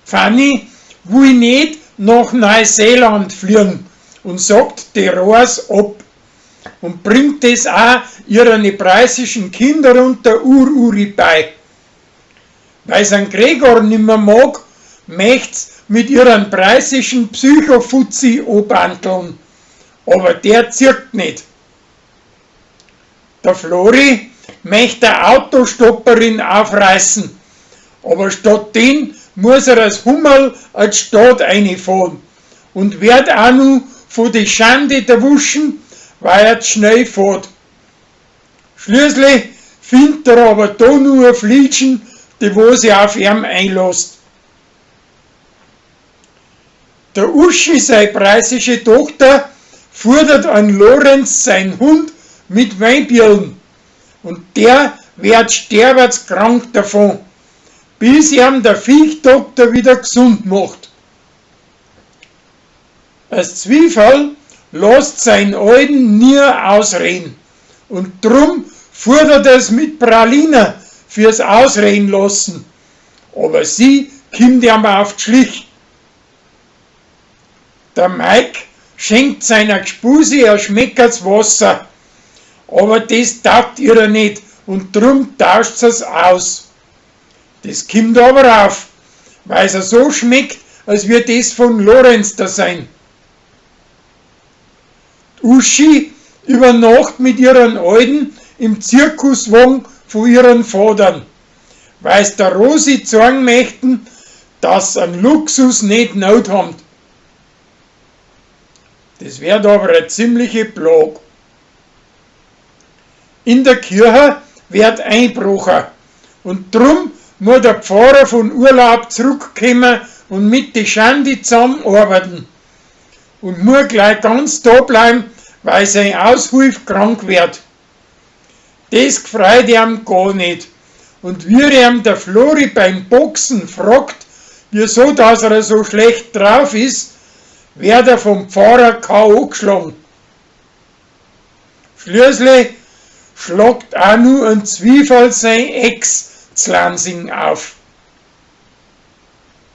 Fanny will nicht nach Neuseeland fliegen und sagt die Reis ab und bringt es auch ihren preußischen Kinder und der Ururi bei. Weil sie Gregor nimmer mag, möcht's mit ihren preußischen Psychofuzzi anbanteln. Aber der zirkt nicht. Der Flori möchte der Autostopperin aufreißen, aber statt den muss er als Hummel als Stadt einfahren und wird auch noch von die Schande erwuschen, weil er zu schnell fährt. Schließlich findet er aber da nur eine Flietschen, die wo sich auf ihm einlässt. Der Uschi, seine preußische Tochter, fordert an Lorenz sein Hund mit Weinbierlen und der wird sterbenskrank davon, bis ihm der Viechdoktor wieder gesund macht. Als Zwiefall lässt sein Alten nie ausreden und drum fordert es mit Praliner fürs Ausreden lassen. Aber sie kommt ihm auf die Schlich. Der Mike schenkt seiner Gspusi ein Schmeckerts Wasser, aber das taugt ihr nicht und drum tauscht es aus. Das kommt aber auf, weil es so schmeckt, als wir das von Lorenz da sein. Uschi übernacht mit ihren Alten im Zirkuswagen von ihren Vatern, weil's der Rosi zeigen möchten, dass an Luxus nicht Not haben. Das wird aber eine ziemliche Plag. In der Kirche wird einbrochen und drum muss der Pfarrer von Urlaub zurückkommen und mit die Schande zusammenarbeiten und muss gleich ganz da bleiben, weil sein Aushilf krank wird. Das gefreut ihm gar nicht. Und wie ihm der Flori beim Boxen fragt, wieso dass er so schlecht drauf ist, wird er vom Pfarrer K.O. geschlagen. Schließlich schlagt auch nur ein Zwiefall sein Ex Zlansing auf.